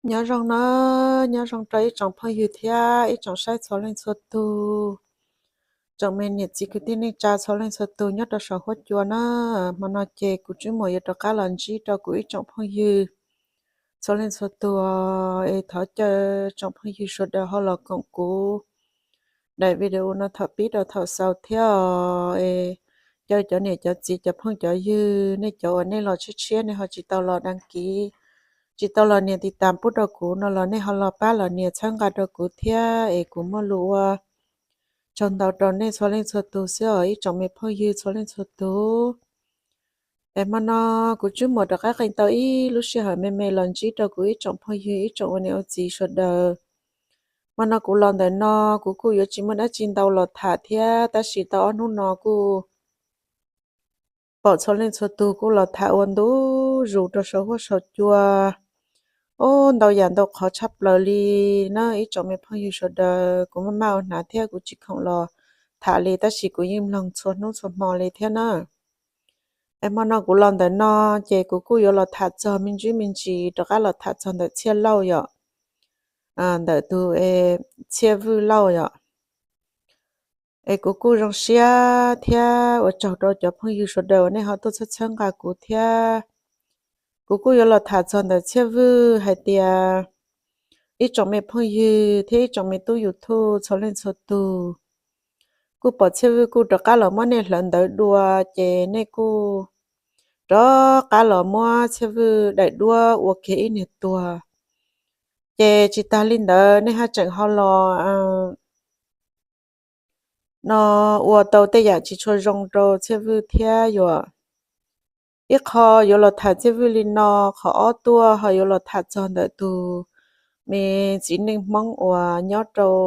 Nyob zoo na, nyob zoo rau ib tsoom phooj ywg thiab ib tsoom saib txhua leej txhua tus, tsoom me niam txiv kwv tij neej tsa txhua leej txhua tus nyob rau saum huab cua na. Hmo no ces kuv Tswb Muas yuav rov qab los ntsib rau kuv ib tsoom phooj ywg txhua leej txhua tus, es thov caw tsoom phooj ywg sawv daws ho los koom kuv daim video no thaum pib rau thaum xaus thiab os. Es caw cov niam cov txiv cov phooj cov ywg, nej cov uas nej los tshiab tshiab nej ho tsis tau los đăng ký, tsis tau los nias tiv tas pub rau kuv no los nej ho los pab los nias txhawb nqa rau kuv thiab, es kuv muaj lus ua tsaug ntau rau nej txhua leej txhua tus xwb os ib tsoom me phooj ywg txhua leej txhua tus. Es hmo no kuv Tswb Muas rov qab qee tau ib lub sij hawm me me los ntsib rau kuv ib tsoom phooj ywg ib tsoom ua niam ua txiv sawv daws. Hmo no kuv los ntawm no, kuv kuj yuav tsis muaj dab tsi ntau los tham thiab, tab sis tau ob hnub no kuj pom txhua leej txhua tus kuj los tham ua ntu zus rau saum huab saum cua. Ub, ntau yam ntau qhov tshaj plaws li na ib tsoom me phooj ywg sawv daws, kuv maj maj ua hnav thiab kuv tsis khoom los tham li, tab sis kuv yeej mloog txhua hnub txhua hmo li thiab na. Es hmo no kuv los ntawm no, ces kuv kuj yuav los tham txog me ntsis me ntsis, rov qab los tham txog ntawm Txhiaj Lauj yom, ntawm tus Txhiaj Vwj Lauj yom. Es kuv kuj zoo siab thiab ua tsaug rau cov phooj ywg sawv daws uas nej ho tuaj txhawb txhawb nqa kuv thiab. Kuv kuj yuav los tham txog ntawm Txhiaj Vwj hais tias ib tsoom me phooj ywg thiab ib tsoom me tub YouTube txhua leej txhua tus, kuj pom Txhiaj Vwj kuj rov qab los muab nej hlawv ntawv dua, ces nej kuj rov qab los muab Txhiaj Vwj daim duab ua kiag ib niag tuag. Ces tsis tas li ntawd nej haj tseem ho los no ua tau tej yam tsis tshua zoo rau Txhiaj Vwj thiab yom. Ib qho yuav los tham Txhiaj Vwj li no, qhov ob tuaj ho yuav los tham txog ntawm tus me txiv neej Hmoob uas nyob rau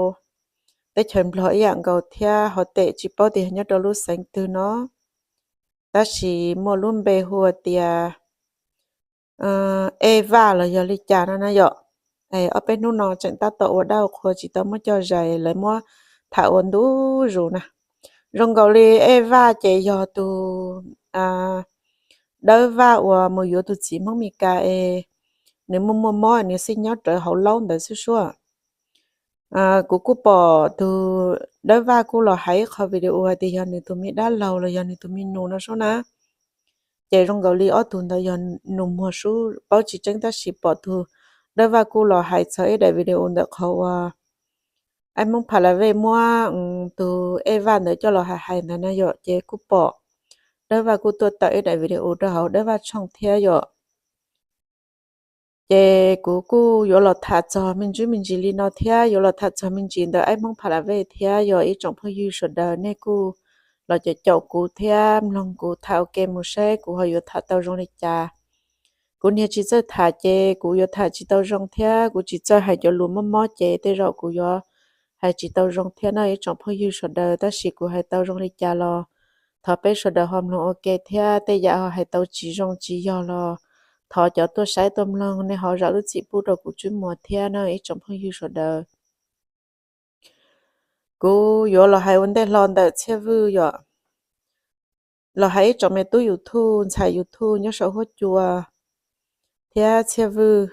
teb chaws Nplog ib yam nkaus thiab, ho tem tsis paub tias yog nyob rau lub xeev twg no, tab sis muaj lub npe hu tias Ej Vaj los yog li cas no na yom. Ob peb hnub no tseem tab tom ua dab ua qhua tsis tau muab coj zais, lawv muab tham ua ntu zus na. Zoo nkaus li Ej Vaj ces yog tus Dawb Vaj uas mus yuav tus txiv Hmoob Mes Kas es nws muaj muaj mob nws xij nyob rawv hauv laub ntawd xwb suab. Kuv kuj pom tus Dawb Vaj kuj los hais ib qho video hais tias yog nws tus me dab laug los yog nws tus me nus no suab na. Ces zoo nkaus li ob tug ntawd yog nus muag suab paub tsis tseeb, tab sis pom tus Dawb Vaj kuj los hais txog ib daim video ntawm qhov uas Aib Hmoob Pha La Vej muab tus Ej Vaj ntawd coj los hais hais ntawd na yom, ces kuj pom Dawb Vaj kuj tuaj tawm ib daim video rau hauv Dawb Vaj tshooj thiab yom. Ces kuv kuj yuav los tham txog me ntsis me ntsis li no thiab, yuav los tham txog me ntsis ntawm Aib Hmoob Pha La Vej thiab yom. Ib tsoom phooj ywg sawv daws nej kuj los caum caum kuv thiab mloog kuv tham ua ke mus seb kuv ho yuav tham tau zoo li cas. Kuv niag tsis txawj tham ces kuv yuav tham tsis tau zoo thiab kuv tsis txawj hais cov lus mob mob ces tej zaum kuv yuav hais tsis tau zoo thiab no ib tsoom phooj ywg sawv daws, tab sis kuv hais tau zoo li cas los thov peb sawv daws ho mloog ua ke thiab tej yam ho hais tau tsis zoo tsis yog los thov cov tuaj saib tuaj mloog nej ho zam lub txim pub rau kuv Tswb Muas thiab no ib tsoom phooj ywg sawv daws. Kuv yuav los hais ua ntej hlo ntawm Txhiaj Vwj yom, los hais ib tsoom me tub YouTube ntxhais YouTube nyob saum huab cua thiab Txhiaj Vwj.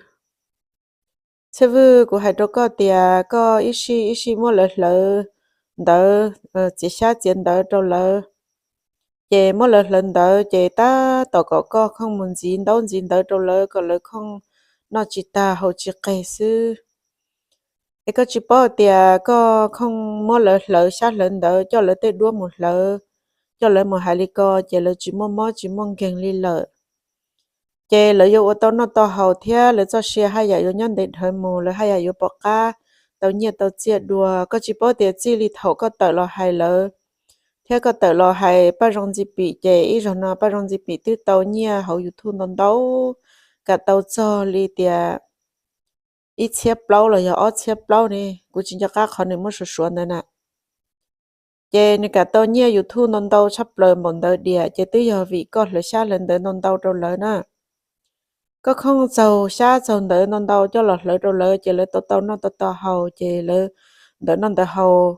Txhiaj Vwj, kuv hais rau koj tias koj ib sij ib sij muab lawv hlawv ntawv, txiav xyab txiav ntawv rau lawv, ces muab lawv hlawv ntawv ces tab tom kom koj khooj mus ntxiv ntaub ntxiv ntawv rau lawv kom lawv khooj noj tsis tag haus tsis qeg xwb. Es koj tsis paub tias koj khooj muab lawv hlawv xyab hlawv ntawv coj lawv tej duab mus hlawv, coj lawv mus hais li ko ces lawv tsis muaj mob tsis muaj nkeeg li lawm. Ces lawv yuav ua tau noj tau haus thiab lawv txoj sia haj yam yuav nyob ntev dhawv mus, lawv haj yam yuav pom qab tau nyiaj tau txiaj dua. Koj tsis paub tias txij li thaum koj tawm los hais lawv thiab koj tawm los hais Paj Zoo Ntxi Pim ces ib zaug no Paj Zoo Ntxi Pim twb tau nyiaj hauv YouTube ntau ntau, kam tau txog li tias ib txhiab plaub los yog ob txhiab plaub ne, kuv tsis nco qab qhov nws muab suav suav ntawd na. Ces nws kam tau nyiaj YouTube ntau ntau tshaj plaws npaum ntawd diam ces twb yog vim koj hlawv xyab hlawv ntawv ntau ntau rau lawv na. Koj khooj txaug xyab txaug ntawv ntau ntau coj los hlawv rau lawv ces lawv tau tau noj tau tau haus ces lawv ntawm noj ntawd haus,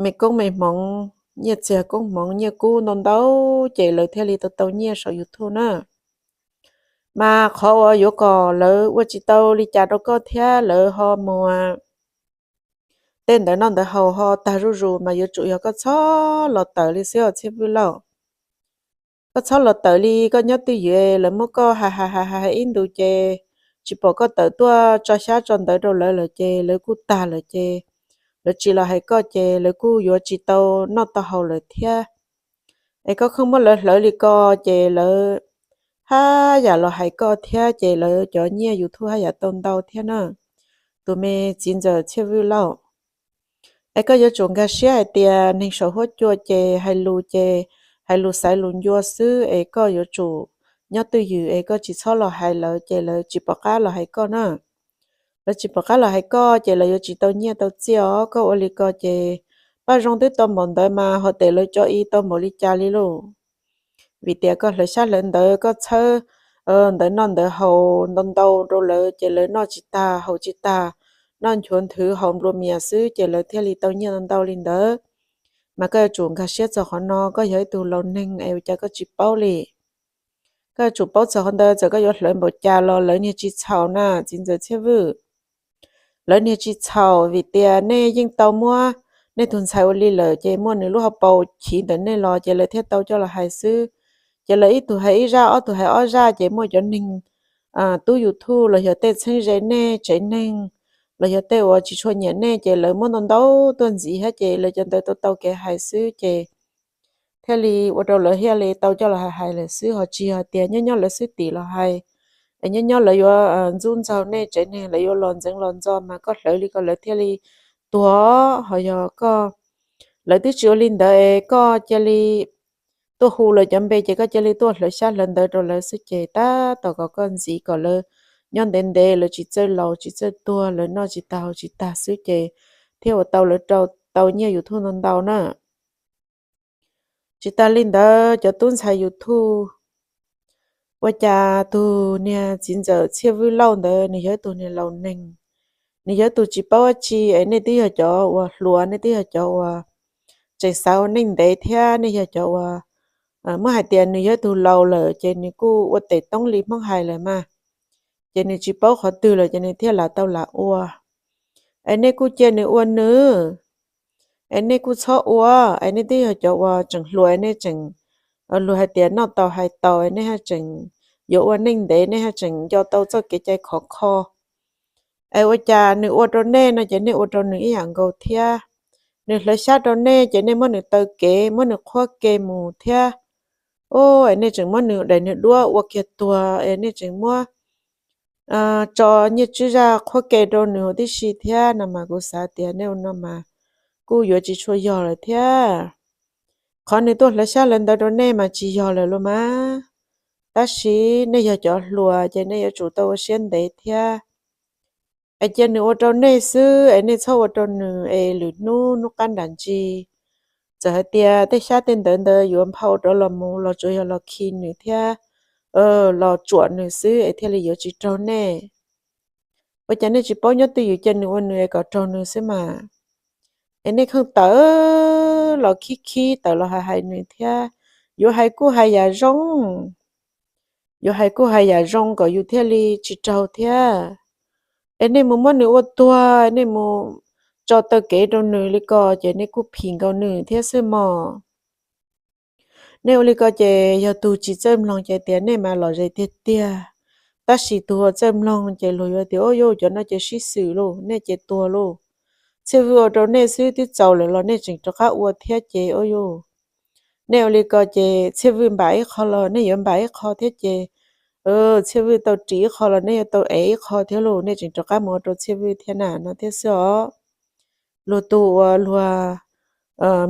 me koob me hmoov, nyiaj txiag koob hmoov nyiaj kub ntau ntau ces lawv thiaj li tau tau nyiaj saum YouTube na. Mas qhov uas yuav kom lawv ua tsis tau li cas rau koj thiab lawv ho muag tej ntawv noj ntawv haus ho tag zuj zus mas yuav tsum yog koj txhob los tawm li xwb os Txhiaj Vwj Lauj. Koj txhob los tawm li, koj nyob twj ywm, lawv muab koj hais hais hais hais ib ntus ces tsis pom koj tawm tuaj tso xyab tso ntawv rau lawv lawm ces lawv kuj tag lawm ces lawv tsis los hais koj ces lawv kuj yuav tsis tau noj tau haus lawm thiab. Es koj khooj muab lawv hlawv li ko ces lawv haj yam los hais koj thiab ces lawv cov nyiaj YouTube haj yam tau ntau thiab na, tus me txiv ntxawm Txhiaj Vwj Lauj. Es koj yuav tsum nkag siab hais tias neeg saum huab cua ces hais lus ces hais lus xaiv lus ncua xwb, es koj yuav tsum nyob twj ywm es koj tsis txhob los hais lawv ces lawv tsis pom qab los hais koj na. Lawv tsis pom qab los hais koj ces lawv yuav tsis tau nyiaj tau txiaj os. Koj ua li ko ces paj zoo twb tau npaum ntawd mas ho tes lawv cov i tau npaum li cas li lauj. Vim tias koj hlawv xyab hlawv ntawv, koj txhawb ntawv noj ntawv haus ntau ntau rau lawv ces lawv noj tsis tag haus tsis tag, noj nchuav nthwv haus nplua mias xwb ces lawv thiaj li tau nyiaj ntau ntau li ntawd. Mas koj yuav tsum nkag siab txog qhov no, koj yog ib tug laus neeg es ua cas koj tsis paub li? Koj yuav tsum paub txog qhov ntawd, txawm koj yuav hlawv npaum cas los lawv niag tsis txhaum na, txiv ntxawm Txhiaj Vwj. Lawv niag tsis txhaum vim tias nej yeej tau muab nej tus ntxhais ua li lawm ces muaj nws lub hauv paus chiv ntawm nej los ces lawv thiaj tau coj los hais xwb. Ces lawv ib tug hais ib zaj, ob tug hais ob zaj ces muaj cov neeg tub YouTube los yog tej txheeb ze nej tsev neeg los yog tej uas tsis tshua nyiam nej ces lawv muab ntau ntau tuaj ntxiv thiab ces lawv cov ntawd tau tau kev hais xwb ces thiaj li ua rau lawv thiaj li tau coj los hais hais lawm xwb, ho tsis yog tias nyob nyob lawv xwb tim los hais. Es nyob nyob lawv yuav ntxub ntxaug nej tsev neeg, lawv yuav los ntxeev los ntxo mas koj hlawv li ko lawv thiaj li tuag. Ho yog koj, lawv twb tsis ua li ntawd es koj cia li tuaj hu lawv cov npe ces koj cia li tuaj hlawv xyab hlawv ntawv rau lawv xwb ces tab tom kom koj ntxiv kom lawv nyob ntev ntev, lawv tsis txawj laus tsis txawj tuag, lawv noj tsis tag haus tsis tag xwb ces thiaj ua tau lawv rau tau nyiaj YouTube ntau ntau na. Tsis tas li ntawd cov tub ntxhais YouTube, ua cas tus niag txiv ntxawm Txhiaj Vwj Lauj ntawd nws yog ib tug niag laus neeg, nws yog ib tug tsis paub dab tsi es nej twb yog cov uas hluas, nej twb yog cov uas tseem xav ua neej ntev thiab nej yog cov uas, muab hais tias nws yog ib tug laus lawm ces nws kuj ua tes toob li Hmoob hais lawm mas, ces nws tsis paub qhov twg lawm ces nws thiaj lam tau lam ua. Es nej kuj cia nws ua nws, es nej kuj txhob ua. Es nej twb yog cov uas tseem hluas, nej tseem, luag hais tias noj tau hais tau, nej haj tseem yuav ua neej ntev, nej haj tseem nco tau txoj kev cai khov kho. Es ua cas nws ua rau nej no ces nej ua rau nws ib yam nkaus thiab. Nws hlawv xyab rau nej ces nej muab nws taw kev, muab nws qhuab ke mus thiab. Es nej tseem muab nws daim nws duab ua kiag tuag, es nej tseem muab tso nyiaj tswb zaj qhuab ke rau nws huv tib si thiab no mas kuv xav tias nej ua no mas kuj yuav tsis tshua yog lawm thiab. Qhov nws tuaj hlawv xyab hlawv ntawv rau nej mas tsis yog lawm los mas, tab sis nej yog cov hluas ces nej yuav tsum tau ua siab ntev thiab. Es cia nws ua rau nej xwb es nej txhob ua rau nws es lwm hnub hnub qab nram ntsis, txawm hais tias tej xyab tej ntawv ntawd yuav nphau rov los mus los tsuas yog los khi nws thiab los tsuam nws xwb es thiaj li yuav tsis raug nej. Ua cas nej tsis paub nyob twj ywm cia nws ua nws es kom raug nws xwb mas? Es nej kheej tawm los khib khib tawm los hais hais nws thiab. Yuav hais kuj hais yam zoo, yuav hais kuj hais yam zoo kom yus thiaj li tsis raug thiab. Es nej mus muab nws ua tuag, nej mus tso taw kev rau nws li ko ces nej kuj phim nkaus nws thiab xwb mog. Nej ua li ko ces yog tus tsis txawj mloog ces tias nej mas lom zem tiag tiag. Tab sis tus uas txawj mloog ces luag yuav tias, ua yuj, cov no ces sib xwm lauj, nej ces tuag lauj. Txhiaj Vwj ua rau nej xwb twb txaus lawm los nej tseem rov qab ua thiab ces ua yuj. Nej ua li ko ces Txhiaj Vwj npam ib qho los nej yuav npam ib qho thiab ces Txhiaj Vwj tau ris ib qho los nej yuav tau ev ib qho thiab lauj, nej tseem rov qab mus ua rau Txhiaj Vwj thiab na no thiab xwb os. Luag tus uas luag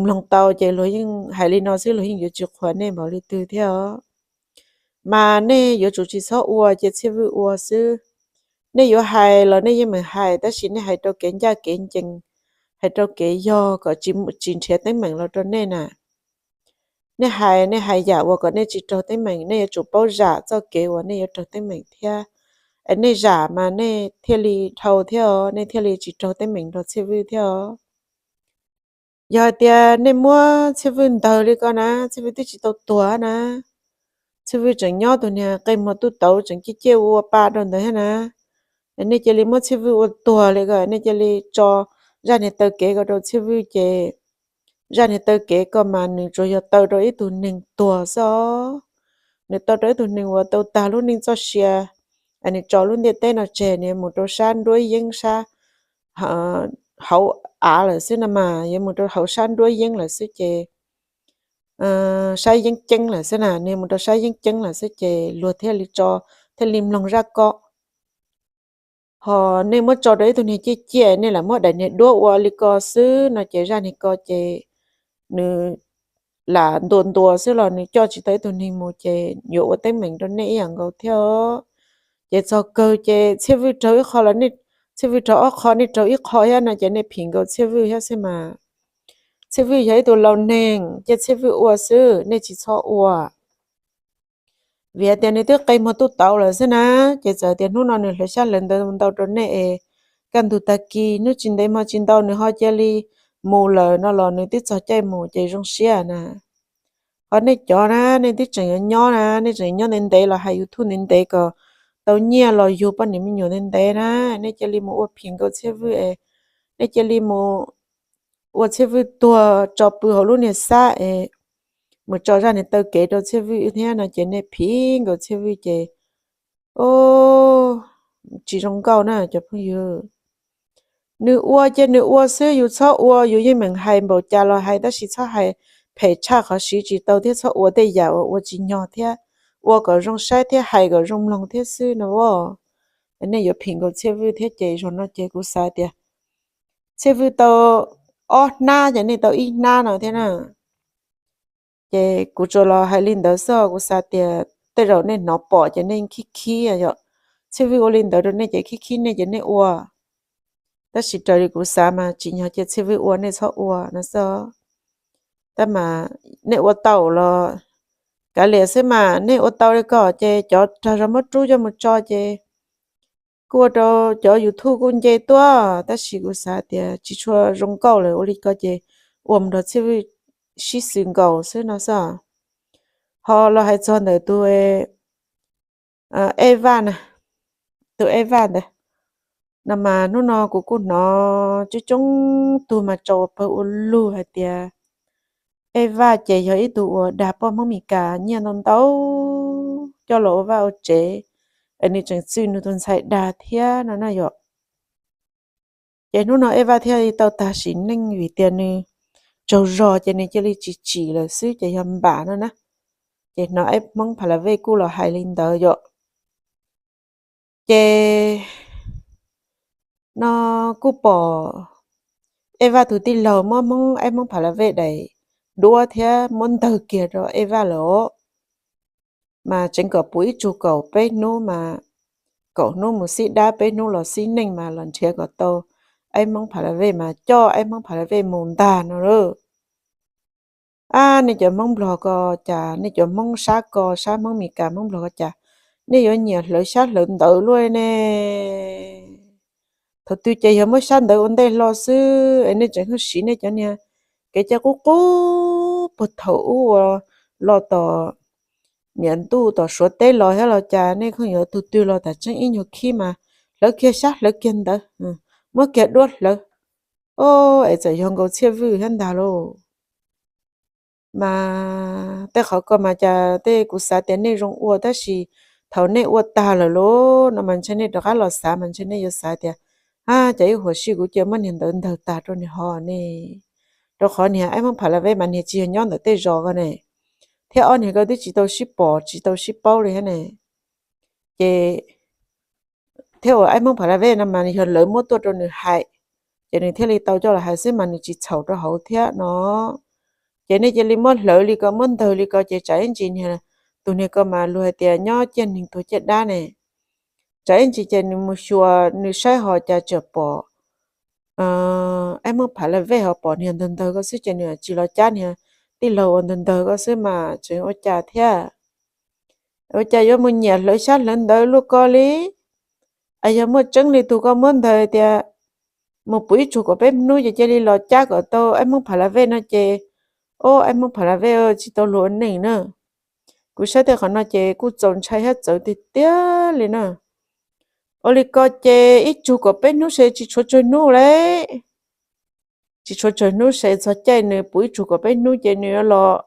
mloog tau ces luag yeej hais li no xwb, luag yeej yuav tsis qhuas nej npaum li twg thiab os. Mas nej yuav tsum tsis txhob ua, cia Txhiaj Vwj ua xwb. Nej yuav hais los nej yeej meem hais, tab sis nej hais rau kev ncaj kev ncees, hais rau kev yog kom tsis nrhiav teeb meem los rau nej na. Nej hais, nej hais yam uas kom nej tsis raug teeb meem, nej yuav tsum paub zam txoj kev uas nej yuav raug teeb meem thiab. Es nej zam mas nej thiaj li dhau thiab os, nej thiaj li tsis raug teeb meem nrog Txhiaj Vwj thiab os. Yog hais tias nej muab Txhiaj Vwj ntawg li ko na, Txhiaj Vwj twb tsis tau tuag na. Txhiaj Vwj tseem nyob tus niag qe muag tuj tauv tseem ciaj ciaj ua pa rau ntawd thiab na. Nej cia li muab Txhiaj Vwj ua tuag li ko, nej cia li tso zaj niag taw kev ko rau Txhiaj Vwj ces zaj niag taw kev ko mas nws tsuas yog taw rau ib tug neeg tuag xwb os. Nws taw rau ib tug neeg uas tau tag lub neej txoj sia, nws tso lub ntiaj teb no tseg, nws yuav mus rau sab nruab yeeb sab hauv av lawm xwb no mas, yuav mus rau hauv sab nruab yeeb lawm xwb ces, sab yeeb ceeb lawm xwb na, nws yuav mus rau sab yeeb ceeb lawm xwb ces luag thiaj li tso, thiaj li mloog zaj ko. Ho nej muab tso rau ib tug niag ciaj ciaj, nej lam muab daim niag duab ua li ko xwb no ces zaj niag ko ces nws lam ntuas ntuas xwb los nws coj tsis tau ib tug neeg mus ces yuav ua teeb meem rau nej ib yam nkaus thiab. Ces txog kawg ces Txhiaj Vwj raug ib qho los, Txhiaj Vwj raug ob qho, nej raug ib qho thiab no ces nej phim nkaus Txhiaj Vwj thiab xwb mas. Txhiaj Vwj yog ib tug laus neeg, cia Txhiaj Vwj ua xwb, nej tsis txhob ua. Vim hais tias nws twb qe muag tuj tauv lawm xwb na, ces txawm tias hnub no nws hlawv xyab hlawv ntawv ntau rau nej es kaj ntug tag kis hnub tsis ntev hmo tsis ntau nws ho cia li mus lawm no los nws twb txog caij mus ces zoo siab na. Ho nej cov na, nej twb tseem yuav nyob na, nej tseem nyob ntev ntev los hais YouTube ntev ntev kom tau nyiaj los yug poj niam me nyuam ntev ntev na, nej cia li mus ua phim nkaus Txhiaj Vwj es, nej cia li mus ua Txhiaj Vwj tuag tso pw hauv lub niag xab es mus tso zaj niag taw kev rau Txhiaj Vwj thiab no ces nej phim nkaus Txhiaj Vwj ces, o, tsis zoo nkauj na cov phooj ywg. Nws ua ces nws ua xwb, yus txhob ua, yus yeej meem hais npaum cas los hais tab sis txhob hais phem tshaj qhov siv tsis tau thiab txhob ua tej yam uas ua tsis nyog thiab, ua kom zoo saib thiab hais kom zoo mloog thiab xwb no as. Nej yuav phim nkaus Txhiaj Vwj thiab ces zaum no ces kuv xav tias Txhiaj Vwj tau ob hnab ces nej tau ib hnab no thiab na. Ces kuv tsuas los hais li ntawd xwb, kuv xav tias tej zaum nej hnov pom ces nej khib khib yom. Txhiaj Vwj ua li ntawd rau nej ces khib khib nej ces nej ua. Tab sis raws li kuv xav mas tsim nyog cia Txhiaj Vwj ua nej txhob ua no xwb. Tab mas nej ua tau los kav liam xwb mas, nej ua tau li ko ces cov rog zog muab rub coj mus tso ces kuj ua rau cov YouTube kuj nce tuaj, tab sis kuv xav tias tsis tshua zoo nkauj lawm ua li ko ces ua mus nrog Txhiaj Vwj sib xws nkaus xwb no xwb. Ho los hais txog ntawm tus Ej Vaj na, tus Ej Vaj ntawd no mas hnub no kuv kuj hnov coob coob tug mas tso ua pawg ua lug hais tias Ej Vaj ces yog ib tug uas dag poj Hmoob Mes Kas nyiaj ntau ntau coj los ua vaj ua tsev, es nws tseem txwj nws tus ntxhais dag thiab no na yom. Ces hnub no Ej Vaj thiaj li tau tag sim neej vim tias nws tsaug zog ces nws cia li tsis tsim lawm xwb ces yog npam no na. Ces hnov Aib Hmoob Pha La Vej kuj los hais li ntawd yom. Ces no kuj pom Ej Vaj tus tij laug muab Hmoob, Aib Hmoob Pha La Vej daim duab thiab muab ntawg kiag rau Ej Vaj lawm os. Mas tseev kom puv ib tsug kaum peb hnub mas, kaum hnub mus xib dab peb hnub los xib neej mas los nrhiav kom tau Aib Hmoob Pha La Vej mas coj Aib Hmoob Pha La Vej mus ntag no lauj. Ab, nej cov Hmoob Nplog ko cas, nej cov Hmoob sab ko sab Hmoob Mes Kas Hmoob Nplog ko cas, nej yuav nyiam hlawv xyab hlawv ntawv luaj ne. Thaum twg ces yog muab xyab ntawv ua ntej hlo xwb es nej tseem siv nej cov niag kev cai qub qub puag thaum ub uas los tom niam ntuj tom Suav teb los thiab los cas, nej khoom yuav tug twg los tam tseeb ib nyuag khib mas hlawv kiag xyab hlawv kiag ntawv, muab kiag duab hlawv. O, es txawm yog nkaus Txhiaj Vwj thiab ntag lauj. Mas tej qhov ko mas cas tej kuv xav tias nej zoo ua tab sis thaum nej ua tag lawm lauj no mas ntshe nej rov qab los xav mas ntshe nej yuav xav tias, a, cas ib huam sij kuv cia muab niag ntawv ntawg tag rau niag ho ne. Rau qhov niag Aib Hmoob Pha La Vej mas niag tsis yog nyob ntawm tej zos ko ne, thiab ob niag ko twb tsis tau sib pom tsis tau sib paub li thiab ne. Ces thiab uas Aib Hmoob Pha La Vej no mas yog lawv muab tuaj rau nws hais, ces nws thiaj li tau coj los hais xwb mas nws tsis txhaum rau hauv thiab no. Ces nej cia li muab hlawv li ko muab ntawg li ko ces tsam ib ntsis niag, tus niag ko mas luag hais tias nyob ciaj neeg tuag ciaj dab ne. Tsam ib ntsis ces nws mus xyuas nws saib ho cas tseem pom Aib Hmoob Pha La Vej ho pom niag ntawg ntawg ko xwb ces nws tsis los cab niag tij laug uas ntawg ntawg ko xwb mas tseem ua cas thiab. Ua cas yuav mus nyiam hlawv xyab hlawv ntawv luaj ko li? Es yog muaj tseeb li tus koj muab ntawg tias mus puv ib tsug kaum peb hnub ces cia li los cab kom tau Aib Hmoob Pha La Vej no ces, o, Aib Hmoob Pha La Vej tsis tau luag ua neej na. Kuv saib tej qhov no ces kuj txaus ntshai thiab txawv tiag tiag li na. Ua li ko ces ib tsug kom peb hnub se tsis tshuav tsawg hnub lawm. Tsis tshuav tsawg hnub se txog caij nws puv ib tsug kom peb hnub ces nws yuav los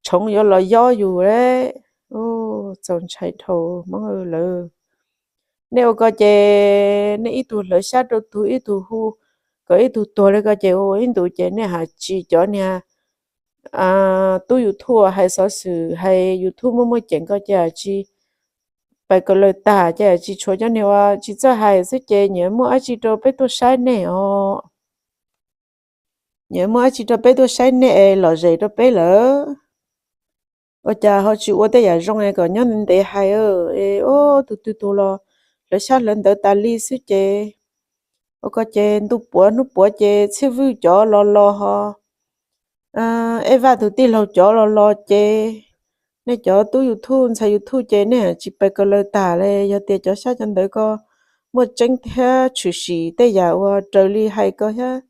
tshoov yuav los yob yus lawm. Txaus ntshai dhau Hmoob lawm. Nej ua ko ces nej ib tug hlawv xyab rau tug, ib tug hu kom ib tug tuag li ko ces ua ib ntus ces nej hais tsis cov niag tub YouTube hais xov xwm hais YouTube muaj muaj ceem ko ces hais tsis pais kaw laws tag ces hais tsis tshuav cov niag uas tsis txawj hais xwb ces nyias muaj dab tsi rau peb tuaj saib nej os. Nyias muaj dab tsi rau peb tuaj saib nej es lom zem rau peb lawm. Ua cas ho tsis ua tej yam zoo es kom nyob ntev ntev hais es tus twg tus los hlawv xyab hlawv ntawv tas li xwb ces ua ko ces ntuj puav hnub puav ces Txhiaj Vwj cov los los ho Ej Vaj tus tij laug cov los los ces nej cov tub YouTube ntxhais YouTube ces nej tsis pais kaw laws tag li. Yog tias cov xyab cov ntawv ko muaj tseeb thiab tshwm sim tej yam uas raws li hais ko thiab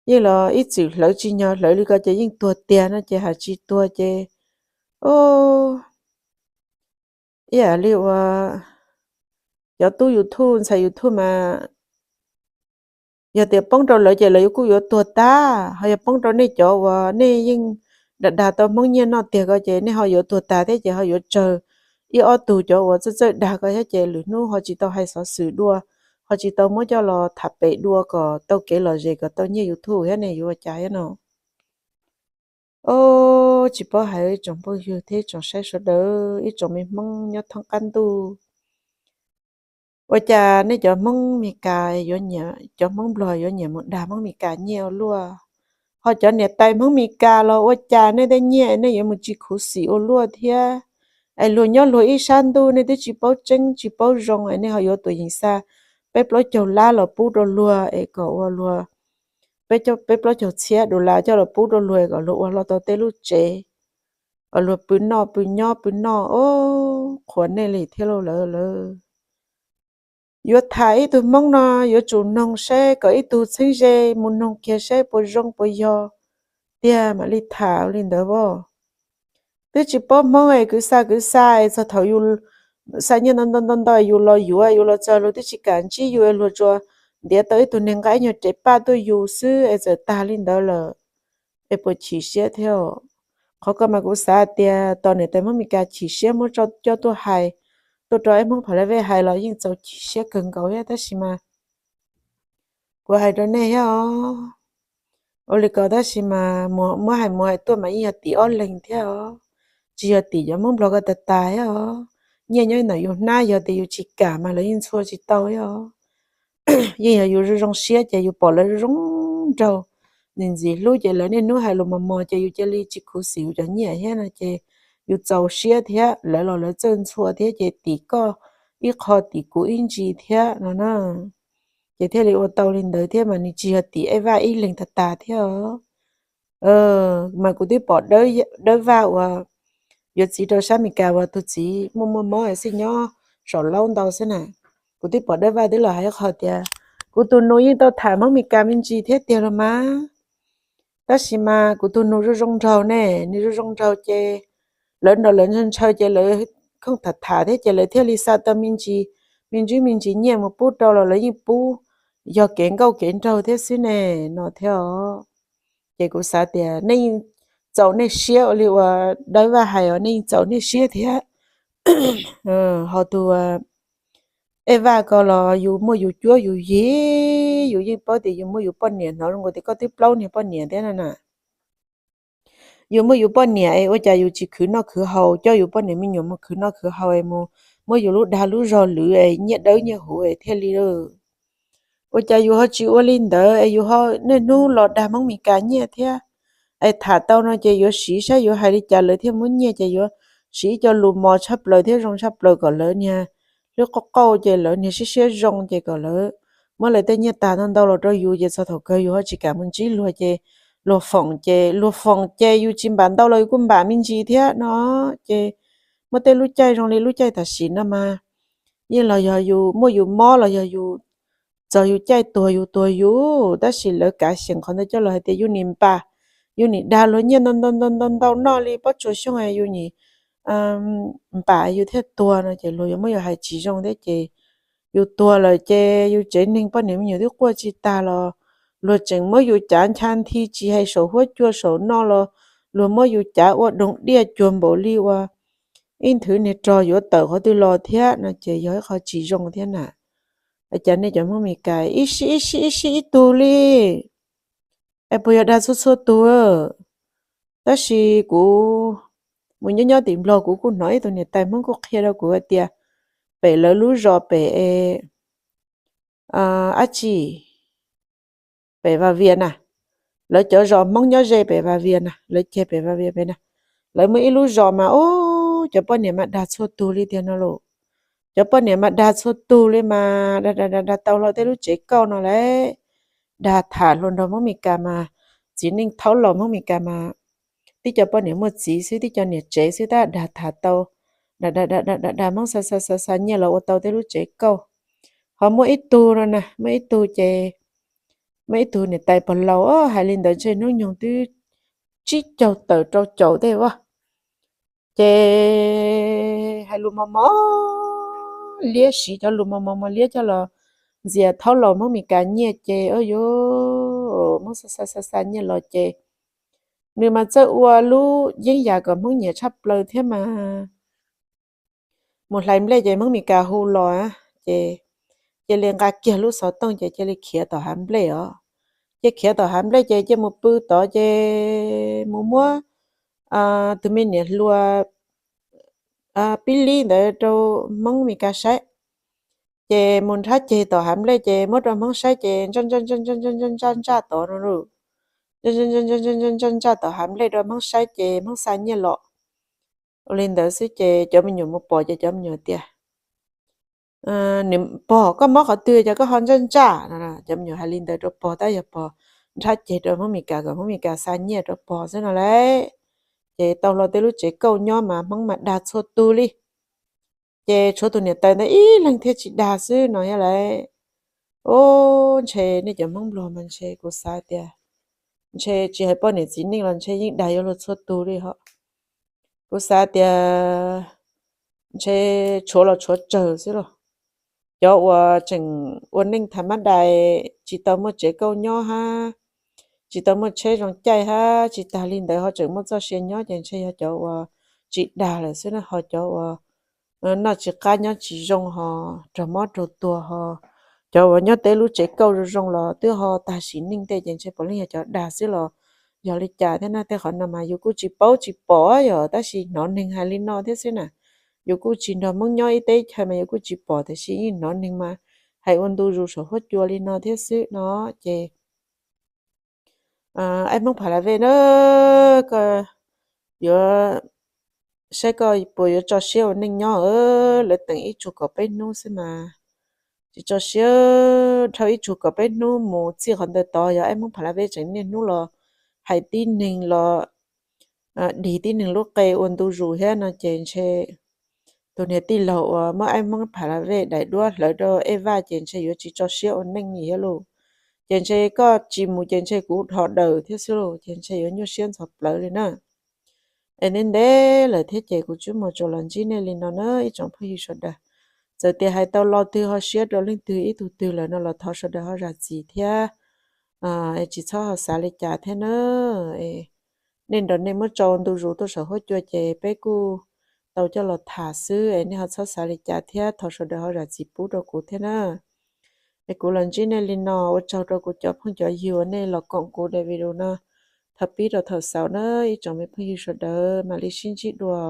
yeej los ib txwm hlawv tsis nyog hlawv li ko ces yeej tuag tiag no ces hais tsis tuag ces ib yam li uas cov tub YouTube ntxhais YouTube mas yog tias poob rau lawv ces lawv kuj yuav tuag tag, ho yog poob rau nej cov uas nej yeej dag dag tau Hmoob nyiaj noj tiag ko ces nej ho yuav tuag tag thiab ces ho yuav tsawg ib ob tug cov uas txawj txawj dag ko thiab ces lwm hnub ho tsis tau hais xov xwm dua, ho tsis tau muab coj los tham pem dua kom tau kev lom zem kom tau nyiaj YouTube thiab ne yuav ua cas thiab no. Os, tsis paub hais ib tsoom phooj ywg thiab ib tsoom saib sawv daws, ib tsoom me Hmoob nyob thoob qab ntuj, ua cas nej cov Hmoob Mes Kas yuav nyiam, cov Hmoob Nplog yuav nyiam mus dag Hmoob Mes Kas nyiaj ua luaj, ho cov niam tais Hmoob Mes Kas los ua cas nej tej nyiaj nej yuav mus tsis khuv xim ua luaj thiab. Es luag nyob luag ib sab ntuj nej twb tsis paub tseeb tsis paub zoo es nej ho yuav tuam yeem xa peb plaub caug lab los pub rau luag es kom ua luag, peb plaub caug txhiab dollar coj los pub rau luag es kom luag ua hlo tau tej lub tsev, luag pw noj pw nyob pw noj, os, qhuas nej li thiab lauj lawm. Yuav tham ib tug Hmoob no yuav tsum noog saib kom ib tug txheeb ze mus noog kiag saib puas zoo puas yog tiag mam li tham li ntawd as. Twb tsis paub Hmoob es kwv xa kwv xa es txog thaum yus xa nyiaj ntau ntau ntau ntau yus los yuav yus los txog luag twb tsis kam ntsib yus es luag tsuas ntiav tau ib tug neeg nqa ib nyuag rev paj tuaj yus xwb es txawm tag li ntawd lawm. Es puas chim siab thiab? Qhov ko mas kuv xav tias tos niam tais Hmoob Mes Kas chim siab muab coj tuaj hais, tuaj rau ib Hmoob Pha La Vej hais los yeej txaus chim siab kawg nkaus thiab tab sis mas kuv hais rau nej thiab os, ua li ko tab sis mas muab hais mus hais tuaj mas yeej yog tim ob leeg thiab os, tsis yog tim cov Hmoob Nplog ko tag tag thiab os. Nyiaj nyob ntawm yus hnab yog tias yus tsis kam mas lawv yeej ntxhua tsis tau thiab os. Yeej yog yus zoo zoo siab ces yus pom lawv zoo zoo nraug, ntxim ntxim hlub ces lawv niaj hnub hais lus mos mos ces yus cia li tsis khuv xim yus cov nyiaj thiab no ces yus txaus siab thiab lawv los lawv txawj ntxhua thiab ces tim koj ib qho tim kuv ib ntsis thiab no na. Ces thiaj li ua tau li ntawd thiab mas nws tsis yog tim Ej Vaj ib leeg tag tag thiab os. Mas kuv twb pom Dawb Vaj uas yuav txiv rau sab Mes Kas uas tus txiv muaj muaj mob xwb nyob saum laub ntau xwb na. Kuv twb pom Dawb Vaj twb los hais qhov tias kuv tus nus yeej tau tham Hmoob Mes Kas me ntsis thiab tiag los mas, tab sis mas kuv tus nus zoo zoo nraug ne, nws zoo zoo nraug ces lawv nrog lawv ntshaw ces lawv khoom tham tham thiab ces lawv thiaj li xa tau me ntsis, me ntsis me ntsis nyiaj mus pub rau los lawv yeej pub yog kev nkauj kev nraug thiab xwb ne no thiab os. Ces kuv xav tias nej yeej txaus nej siab ua li uas Dawb Vaj hais os, nej yeej txaus nej siab thiab. Ho tus Ej Vaj ko los yus muaj yus cuab yus yig, yus yeej paub tias yus muaj yus poj niam, hnov zoo nkaus tias koj twb plaub niag poj niam thiab na. Yus muaj yus poj niam es ua cas yus tsis khwv noj khwv haus, coj yus poj niam me nyuam mus khwv noj khwv haus es mus muab yus lub dag lub zog lwv es nyiaj dawb nyiaj huv es thiaj li. Ua cas yus ho tsis ua li ntawd es yus ho niaj hnub los dag Hmoob Mes Kas nyiaj thiab? Es tham tau no ces yuav siv saib yuav hais li cas lawv thiaj muab nyiaj ces yuav siv ib co lus mos tshaj plaws thiab zoo tshaj plaws kom lawv niag hlwb qauj qauj ces lawv niag siab siab zoo ces kom lawv muab lawv tej nyiaj tas ntau ntau los rau yus ces txog thaum kawg yus ho tsis kam mus ntsib luag ces luag foom ces luag foom ces yus tsis npam ntau los yus kuj npam me ntsis thiab no. Ces muaj tej lub caij zoo li lub caij tam sim no mas yeej los yog yus muaj yus mob los yog yus txog yus caij tuag yus tuag yus, tab sis lawv kav xyeem qhov ntawd coj los hais tias yus nim npam, yus nim dag luag nyiaj ntau ntau ntau ntau noj li pob tsuas xyoo yus nim npam yus thiaj tuag no ces luag yuav muab yus hais tsis zoo thiab ces yus tuag lawm ces yus tsev neeg poj niam me nyuam twb quaj tsis tag los luag tseem muab yus cav ncha nthi tsis hais saum huab cua saum no los luag muab yus cav ua doog diaj cuag npaum li ua ib nthwv niag rog yuav tawm qhov twg los thiab no ces yog ib qho tsis zoo thiab na. Cas nej cov Hmoob Mes Kas ib sij ib sij ib sij ib tug li, es puas yog dag txhua txhua tug? Tab sis kuv mus nyob nyob tim Nplog kuv kuj hnov ib tug niam tais Hmoob kuj qhia rau kuv hais tias pem lawv lub zos pem dab tsi, pem Vaj Vias na, lawv cov zos Hmoob nyob ze pem Vaj Vias na, lawv ceg pem Vaj Vias pem na, lawv muaj ib lub zos mas ub cov poj niam mas dag txhua tug li tiag no lauj. Cov poj niam mas dag txhua tug li mas dag dag dag dag tau hlo tej lub tsev kauj no lawm. Dag tham hluas nraug Hmoob Mes Kas mas, txiv neej thaub laus Hmoob Mes Kas mas, tib co poj niam muaj txiv xwb tib co niam tsev xwb tab dag tham tau, dag dag dag dag dag Hmoob xa xa xa xa nyiaj los ua tau tej lub tsev kauj. Ho muaj ib tug no na, muaj ib tug ces, muaj ib tug niam tais pog laus hais li ntawd ntshe hnub nyoog twb tsib caug tawm rau caum tej as. Ces hais lus mos mos liab, siv cov lus mos mos mos liab coj los ntxias thaub laus Hmoob Mes Kas nyiaj ces ua yuav Hmoob xa xa xa xa nyiaj los ces nws mas txawj ua lub yeeb yam kom Hmoob nyiam tshaj plaws thiab mas. Mus hlais nplej ces Hmoob Mes Kas hu los ces cia li nqa kiag lub xov tooj ces cia li khiav tom hav nplej os. Ces khiav tom hav nplej ces cia mus pw tod ces mus muab tus me niam hluas pib lib ntawd rau Hmoob Mes Kas saib. Ces mus nrhab ceg tom hav nplej ces muab rau Hmoob saib ces ntsaj ntsaj ntsaj ntsaj ntsaj ntsaj ntsaj tod no lauj. Ntsaj ntsaj ntsaj ntsaj ntsaj ntsaj ntsaj tom hav nplej rau Hmoob saib ces Hmoob xa nyiaj los. Ua li ntawd xwb ces cov me nyuam mus pom ces cov me nyuam tias, nws, pog koj mob qhov twg ces koj ho ntsaj ntsaj no. Cov me nyuam hais li ntawd rau pog tab yog pog nrhab ceg rau Hmoob Mes Kas kom Hmoob Mes Kas xa nyiaj rau pog xwb no lauj. Ces tau hlo tej lub tsev kauj nyob mas Hmoob mas dag txhua tug li. Ces tshuav tus niam tais ntawd ib leeg thiaj tsis dag xwb no thiab lauj. Ub, ntshe nej cov Hmoob Nplog mas ntshe kuv xav tias ntshe tsis hais poj niam txiv neej los ntshe yeej dag yuav luag txhua tug li hos. Kuv xav tias ntshe tshuav los tshuav tsawg xwb los. Cov uas tseem ua neej tham mab dais tsis tau muaj tsev kauj nyob hab tsis tau muaj tsheb zoo caij hab tsis tag li ntawd ho tseem muaj txoj sia nyob ces ntshe yog cov uas tsis dag lawm xwb na, ho cov uas noj tsis qab nyob tsis zoo ho raug mob raug tuag ho cov uas nyob tej lub tsev kauj zoo zoo los twb ho tag sim neej tej ces ntshe puav leej yog cov dag xwb los yog li cas thiab na. Tej qhov no mas yus kuj tsis paub tsis pom yog tab sis hnov neeg hais li no thiab xwb na. Yus kuj tsis nrog Hmoob nyob ib teb chaws mas yus kuj tsis pom tiam sis yeej hnov neeg mas hais ua ntu zus saum huab cua li no thiab xwb no ces Aib Hmoob Pha La Vej na, koj yuav saib koj puas yuav tso siab ua neej nyob. Lawv teem ib tsug kaum peb hnub xwb mas tsis tso siab. Dhau ib tsug kaum peb hnub mus txij qhov ntawd tod yog Aib Hmoob Pha La Vej tseem niaj hnub los hais tib neeg los dig tib neeg lub qe ua ntu zus thiab no ces ntshe tus niag tij laug uas muab Aib Hmoob Pha La Vej daim duab hlawv rau Ej Vaj ces ntshe yuav tsis tso siab ua neej li thiab lauj. Ces ntshe koj tsis mus ces ntshe kuv dhos daws thiab xwb lauj, ces ntshe yuav nyuaj siab ntxhov plawv li na. Es ntev ntev lawm thiab ces kuv tsuas muaj tsuas los ntsib nej li no na ib tsoom phooj ywg sawv daws. Txawm tias hais tau lo twg ho siab rau leej twg ib tug twg lawm no los thov sawv daws ho zam txim thiab. Tsis txhob ho xav li cas thiab na. Nej nrog nej muab tso ntu zus tuaj saum huab cua ces peb kuj tau coj los tham xwb es nej ho txhob xav li cas thiab thov sawv daws ho zam txim pub rau kuv thiab na. Es kuv los ntsib nej li no, ua tsaug rau kuv cov phooj cov ywg uas nej los koom kuv daim video no thaum pib rau thaum xaus na ib tsoom me phooj ywg sawv daws, mam li sib ntsib dua.